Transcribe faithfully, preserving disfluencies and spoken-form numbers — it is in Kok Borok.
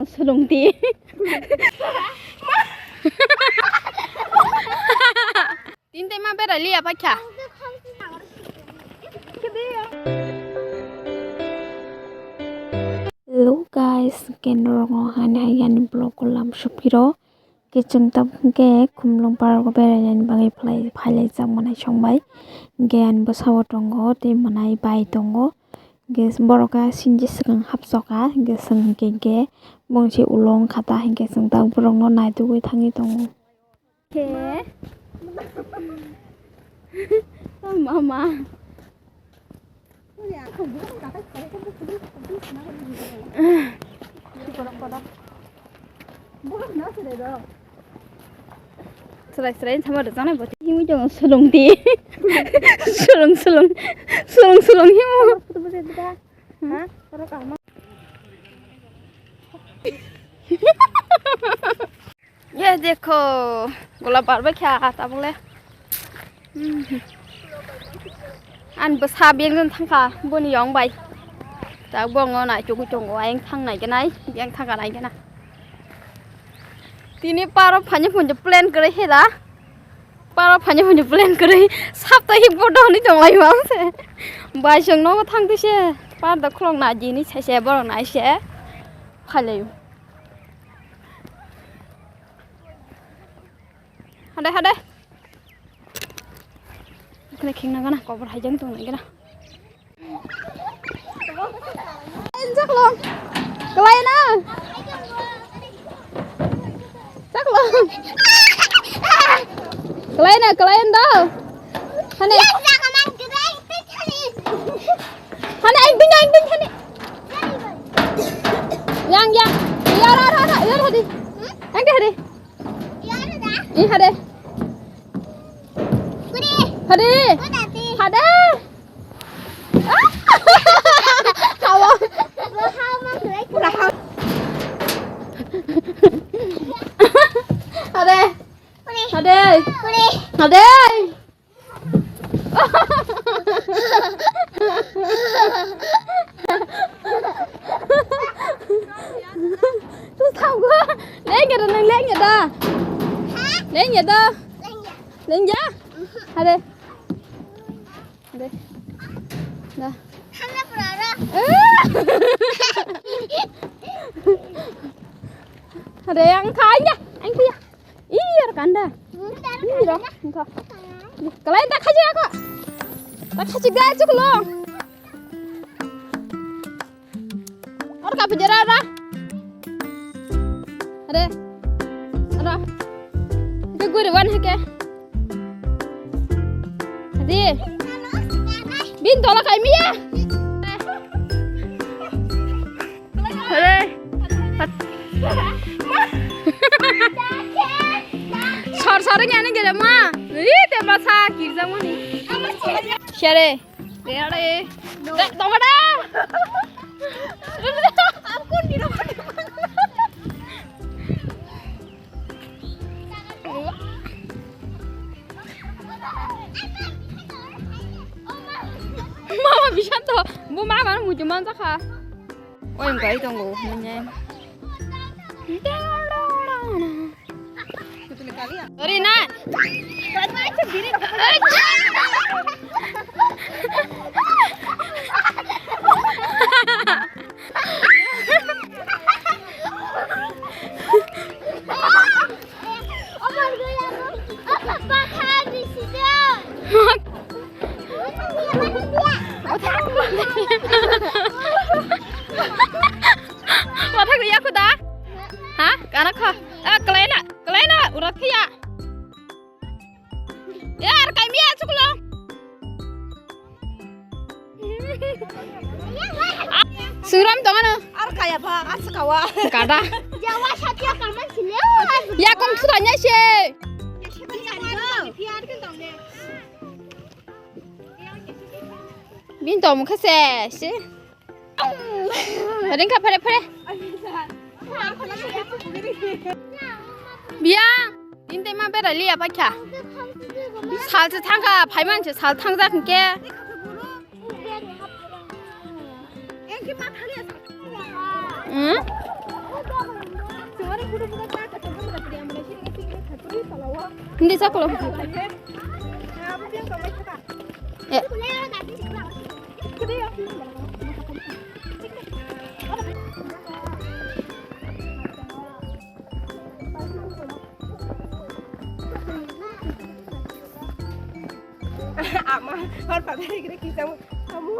Sulungti. Tinte ma berai liya paikha. Hello guys, kenrong o hani hai ani vlog ko lam supiro. Ke chwng tabuk ke khumlung park o berai nani bagwi phalai, phailai jak manai song bai. Ke ani bwsa o tongo tei manai bai tongo. Ke borok a sinji swkang hapsoka, ke chwng ke, ke bongsi ulo wngkha ta, hinkhe chwng tabuk borok no naitugwi thangwi tongo. Khe. Mama. Chwrai chwrai sama rwchapnai bo. Himwi tongo sulungti. Sulung sulung. Sulung sulung himo. Ye dekho, gola barbai kha tabuk le. Hmm. Ani bwsa beng jon thangkha boni yong bai. Tak bongo nai tugu tongo ayang thang nai ganai, beng thangkha nai gana. Tini park o phaini phunjo plan kwrwi hela. Park o phaini phunjo plan kwrwi sapta hik bodo hwnwi tong lai mang se. Bai chwng nogo thang twi se park da khulok na jini sai se borok nai se phailaio. Hade, hade. Kene khengna gana kobor haijang tong nai gana. Chaklong. Kelai na. Chaklong. Kelai na, kelai na do. Hane. Hane, aing bini, aing bini, hane. Yang, yang. Ya, ra, ra, ra. Ya, ra, di. Yang di, hadi. Ih, hade. Hade. Hade. Hawa. Hade. Hade. Hade. Terus tahu gua, lengket dong, lengket dah. Lengket dah. Lengket. Ada. Ada. Dah. Ada yang kaya, yang kaya. Ih, yar kanda. Ih, ro, engko. Kelai tak khaji aku. Tak khaji ga chuklo. Or ka pujara ra. Are. Ara. Ke guri wan hake. Adi. Bin tola kai miya. Hore. Sor sor ni ani gere ma. Ri te ma sa kirja mani. Shere. Dere. Dongada. Mama bisan to, bo mama no muju man jakha. Oi, gai tongo, nene. Sorry na. Wathak ya khuda? Ha? Kana kha? Ah, kalaina, kalaina, urat kha ya. Yar, kaimi ya chuklo. Suram tongano. Ar kaya ba, ar sakawa. Kada. Jawa satya kaman sile. Ya kong suda nya se. Bin to mukha se, se. Ringkha phere phere. Biya, tinte ma berai liya paikha. Salsa thangkha, phaiman se sal thangjak hwnkhe. Hmm? Hindi sa kulo. Eh. Ama, hor pada kira kisah kamu.